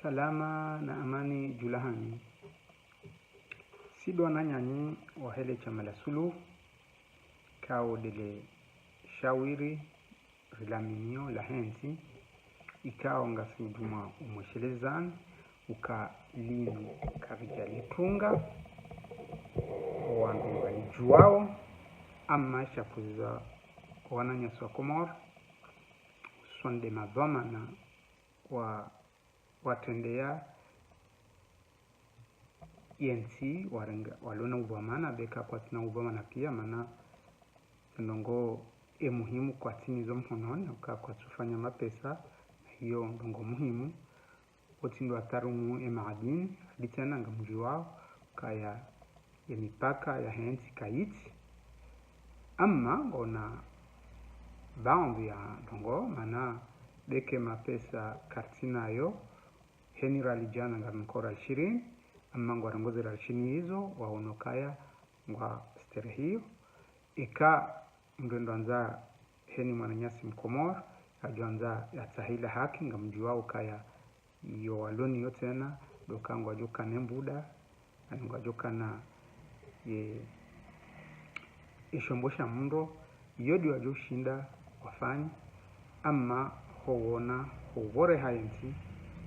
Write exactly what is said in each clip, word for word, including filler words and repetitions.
Salama na amani dju lahanyu. Sidwa na nyanyi wahe le shama la Suluhu, ikao ndele shawiri rilaminio lahe ntsi, ikao ngasi udjuma umweshelezani, uka linu karidja litunga, owandru walidjuwao, ama shakuza wananyasi wa Komori, hususwani nde madhwamana wa watrendeya yentsi warenga, walona udhwamana, beka kwatsina udhwamana pia, mana ndrongoo e muhimu kwatsina izo mhononi, uka kwatsufanya mapesa, na iyo ndrongoo muhimu, wotsindo watarumu e maadini, litsena ngamdjuwao, kaya ye mipaka yahe ntsi kayitsi. Ama ngona baadhwi ya ndrongoo, mana beke mapesa karitsinayo, heni riali djana ngarina ko riali shirini, ama ngwarongoze riali shirini izo, waono kaya ngwasterehiyo. Ika mndru ndo andza heni mwananyasi Mkomori, yadjo andza yatsahe ile haki, ngamdjuwao kaya iyo waloniyo tsena, ndo ka ngwadjo kana mbuda, ani ngwadjo kana ye, ye shombo sha mndro, iyo ndo wadjo shinda wafanye, ama howona, houvoreha yentsi,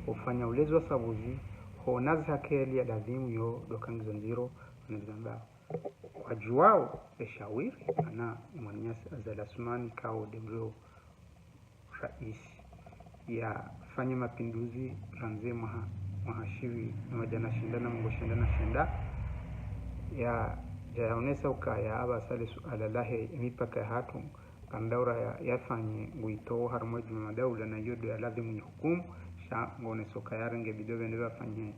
hofanya ulezi wa sabuzi, howona zihakeli ya ladhimu yo, ndo ka ngizo ndziro, wanazamba. Wadjuwao e shawiri, mana mwananyasi Azali Assoumani ikao nde mrio raisi, yafanya mapinduzi randzi mwaha, mwaha shiwi na madjana shenda na mengo shenda na shenda, yadja yaonesa ukaya apvasa le suala lahe e mipaka yahatru, ngandaura ya, yafanye nguyitowo harumwa e djumwa madaula, na iyo ndo ya ladhimu yihukumu, sha ngonesa ukaya yarenge bidio pvende pvafanye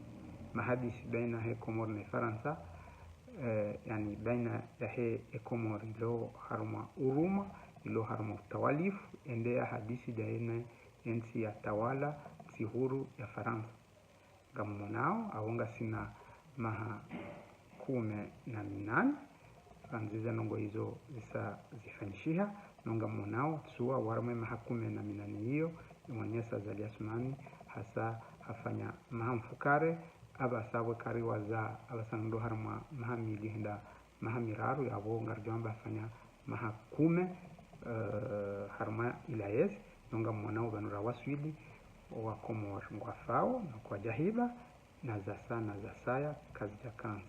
mahadisi baina he Komori ne Farantsa, eh, yani baina yahe e Komori ilo harumwa uruma, ilo harumwa utawalifu, yende yahadisi baina yentsi ya tawala, ntsi huru ya Farantsa. Ngammonao, apvo ngasina maha kume na minane, randzi ze ndrongoo izo zisa zifanyishiha, no ngammonao, tsuwa waramwe maha kume na minane iyo, e mwananyasi Azali Assoumani, hasa hafanya maha mfukare, apvasa pvwe kariwaza, apvasa ndo harumwa maha mili hwenda maha miraru, yapvo ngaridjo amba hafanya maha kume, eh, harumwa ila yezi, no ngammonao pvanu rawaswili, wa Komori ngwafao, na kwadjahiba, na zasa, na zasaya, kazidja kantsi.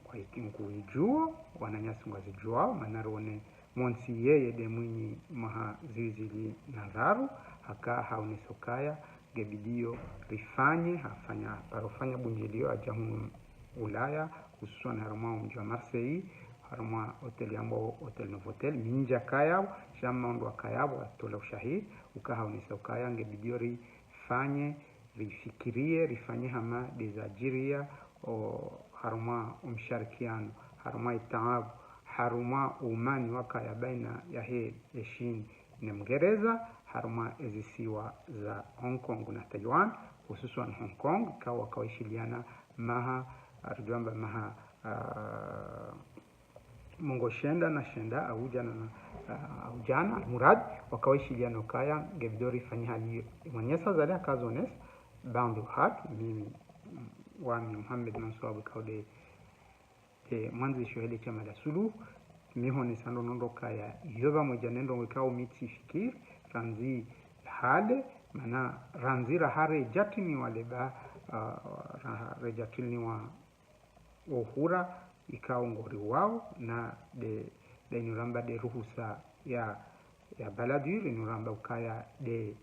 Kwa hiki nguidjuwo, wananyasi ngwazidjuwao, mana rione Montsi yeye nde mwinyi mwaha ziwi zili na ndraru, haka haonesa ukaya nge bidiyo rifanye, hafanya, parofanya bundjiliyo adja hunu Ulaya, hususwani harumwa omdji wa Marseille, harumwa hoteli yambwao Hôtel Novotel, mi ndjakayapvo, sha maondo wakayapvo, watola ushahidi, uka haonesa ukaya nge bidiyo rifanye, rifikiriye, rifanye hama ndeza djiriya, o, harumwa omsharikiano, harumwa itaabu, harumwa umani wakaya baina yahe e Shini ne Mngereza, harumwa ezisiwa za Hong Kong na Taiwan, hususwani Hong Kong, ikao wakawishiliana maha, aridjwamba maha, ah, mengo shenda na shenda, au djana na, ah, au djana, almuradi, wakawishiliana ukaya, nge bidiyo rifanye hali iyo. Mwananyasi Azali haka hazonesa, baanda hatru, mimi, mm, wami Mohamed Mansour Abou Kaoudé, nde mwandzishi wahe le shama la Suluhu, mi honesa ndrongoo ndo kaya, iyo pvamwedja ne ndrongoo ikao mi tsifikiri, randzi hale, mana randzi raha redja tiniwa leba, ah, raha redja tiniwa ohura ikao ngoriwao, na nde, nde inu ramba nde ruhusa ya, ya Balladur, inu ramba ukaya nde,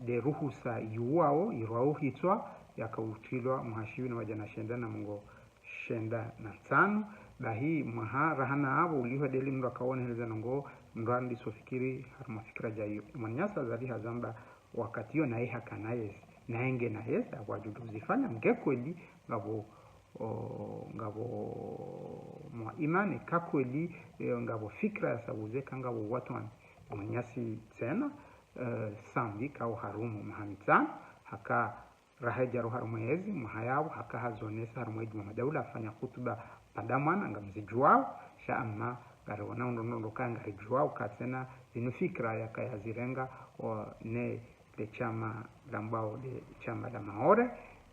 nde ruhusa yiwao, yirwao hitswa, yakao utrilwa mwaha shiwi na madjana shenda na mengo shenda na ntsanu, bahi mwaha raha na apvo uliho ndeli mndru akaona heleza ndrongoo, mndru andiso fikiri, harumwa fikira dja iyo. Mwananyasi Azali hazamba wakati iyo naye hakana yezi, naye ngena yezi, apvo adjudu zifanya, nge kweli, ngapvo o, ngapvo mwa imani, ka kweli, eh, ngapvo fikira ya sabuze, ka ngapvo watwani. Mwananyasi tsena, eh, Sambi, kao harumwa maha mitsanu, haka raha yadja ro harumwa yezi, mwaha yapvo, haka hazonesa harumwa idjumwa madaula, hafanya hutuba pvadzima mwana, ngamzidjuwao, sha amma, ngariwona undrongoo ndo kaya ngaridjuwao, ka tsena, zinu fikira yakaya zirenga, o, ne le shama lambwao le shama la Maore,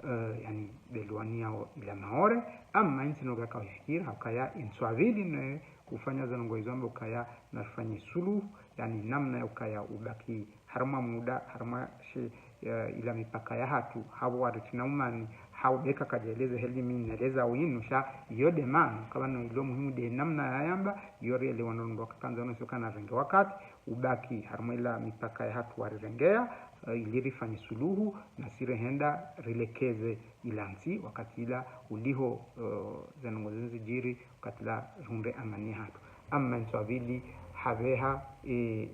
eh, yaani le liwaniyao la Maore, amma yentsi no gaka ufikiri, hukaya yentsi wa pvili ne ufanya zendrongoo izo amba ukaya narifanye suluhu, yaani namna ya ukaya ubaki harumwa muda, harumwa she, eh, ila mipaka yahatru, hapvo wari tsina umani, hau beka kadjaeleza heli mi neleza winu, sha iyo nde maana, ukaya no ilo muhimu nde namna yayamba, iyo rielewa no ndo kakandza no sio kana renge wakati, ubaki harumwa ila mipaka yahatru warirengea, eh, ili rifanye suluhu, na si rehenda rilekeze ila ntsi, wakati ila uliho, eh, zendrongoo zinu zidjiri, wakati ila rihundre amani yahatru. Amma yentsi wa pvili hapveha, eh,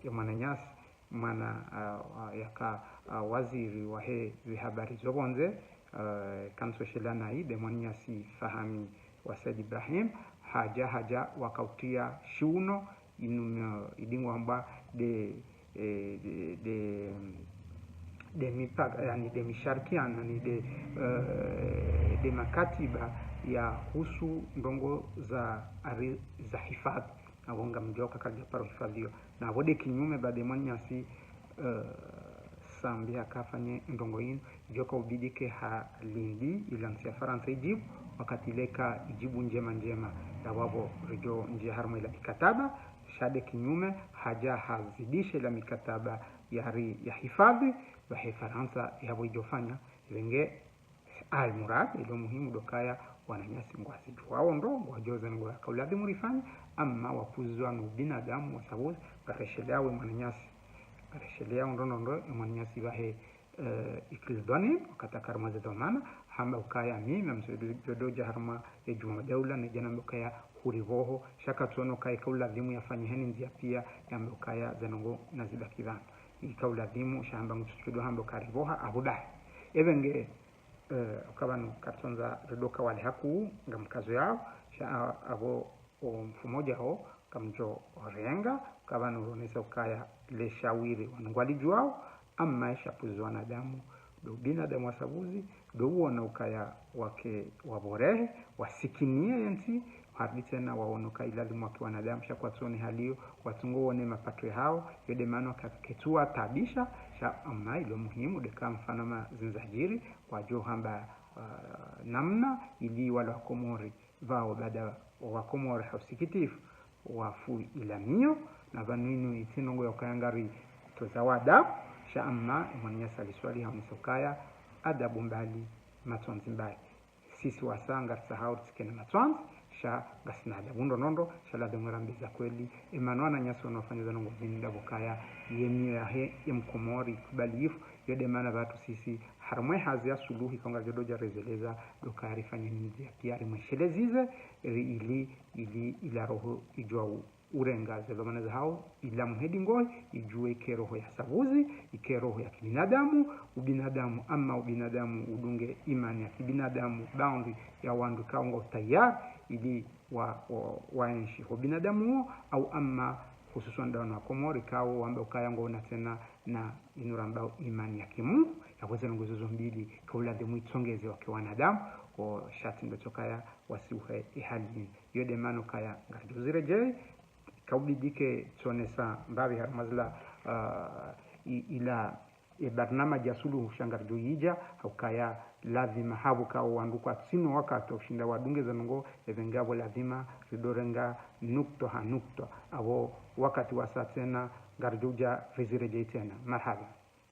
ye mwananyasi, mwana, ah, ah, yaka, ah, waziri wahe zihabari zo pvondze, eh, kantsoshela nayi, nde mwananyasi Fahami wa Said Ibrahim, hadja, hadja wakautriya shiuno, inu, eh, idingwa amba nde, eh, nde, nde, nde mipaka, yaani nde misharikiano, yaani nde, eh, nde makatiba yahusu ndrongoo za ari-, za hifadhi. Apvo ngamdjoka kadjaparo hifadhiwa. Na apvo nde kinyume ba nde mwananyasi, eh, Sambi haka hafanye ndrongoo inu, djoka ubidi ke halindi ila ntsi ya Farantsa idjibu, wakati ile ka idjibu ndjema ndjema. Yapvo apvo ridjo ndjia harumwa ila mikataba, sha nde kinyume, hadja hazidishe ila mikataba yari ya hifadhi, wahe Farantsa yapvo idjofanya, pvenge almuradi, ilo muhimu ndo ukaya wananyasi ngwazidjuwao ndo, ngwadjuwao zendrongoo yaka uladhimu rifanye, amma wapvuzwa no ubinadamu wa sababu, ngaresheleao ye mwananyasi. Ngaresheleao ndo ndo ndo, ye mwananyasi wahe, eh, Ikililou Dhoinine, wakati yaka harumwa ze dhwamana, hamba ukaya mimi, ngamdjo djo dja harumwa ye djumwa daula, nedja namba ukaya huripvoho, sha katsuono ukaya ika uladhimu yafanye heni ndzia pia, yamba ukaya zendrongoo nazibaki pvanu. Ika uladhimu, sha hamba ngutsu tsudo hamba ukaripvoha, apvo bahi. Epvenge, eh, ukaya pvanu karitsondza ridoka wale hakuu, ngamkazo yao, sha a-, apvo o mfumo djao, ngamdjo orenga, ukaya pvanu ronesa ukaya le shawiri wanu ngwalidjuwao, amma ye shapvuzwa wanadamu, ndo ubinadamu wa sababu, ndo uona ukaya wake waborehe, wasikiniye yentsi, harudi tsena waono ukaya ilazimu wake wanadamu, sha kwatsuone hali iyo, watsungo wone mapatro yahao, iyo nde maana waka ketsu wataabisha, sha amma ilo muhimu, nde ka mfano ma zinu zadjiri, wadjo hamba, ah, namna, ili wala Wakomori, pvao baada Wakomori ha usikitifu, wafu ila miyo, na pvanu inu itsi ndrongoo ya ukaya ngaritoza wadabu, sha amma, ye mwananyasi aliswali haonesa ukaya, adabu mbali, matsondzi mbali. Sisi wasa ngaritsahao ritsikene matswandzi, sha ngasina adabu ndo ndo ndo, sha ladhimu rambe za kweli. Ye maana wananyasi wanu wafanya zendrongoo zinu ndapvo ukaya, ye miyo yahe, ye Mkomori, kubali ifu, iyo nde maana pvatsu sisi, harumwa ye hazi ya suluhu, ika ngadjo djo dja rezeleza, ndo ukaya rifanye ndzia pia rimweshelezize, ri-, ili, ili, ila roho idjuwa u-, urenga ze dhwamana zahao, ila muhedi ngoyi, idjuwe ike roho ya sababu, ike roho ya kibinadamu, ubinadamu, amma ubinadamu udunge imani ya kibinadamu, baadhwi ya wandru ikao ngwao tayari, ili wa, wa, waenshi ho ubinadamu uwo, au amma hususwan nda wanu Wakomori ikao wamba ukaya ngwaona tsena na inu rambao imani ya kimungu, yapvo zendrongoo izo zo mbili, ka uladhimu itsongeze wake wanadamu, ko sha tsi ndo tsi ukaya wasiuhe ye hali inu. Iyo nde maana ukaya ngaridjo ziredjei, ka ubidi ke tsonesa mbapvi harumwa zila, ah, i-, ila, ye barnamaji ya suluhu sha ngaridjo idja, ha ukaya ladhima hapvo ka wandru kwatsina wakati wa ushinda wadunge zendrongoo, epvenge apvo ladhima ridorenga nukta ha nukta. Apvo wakati wasa tsena ngaridjo dja riziredjei tsena. Marahaba.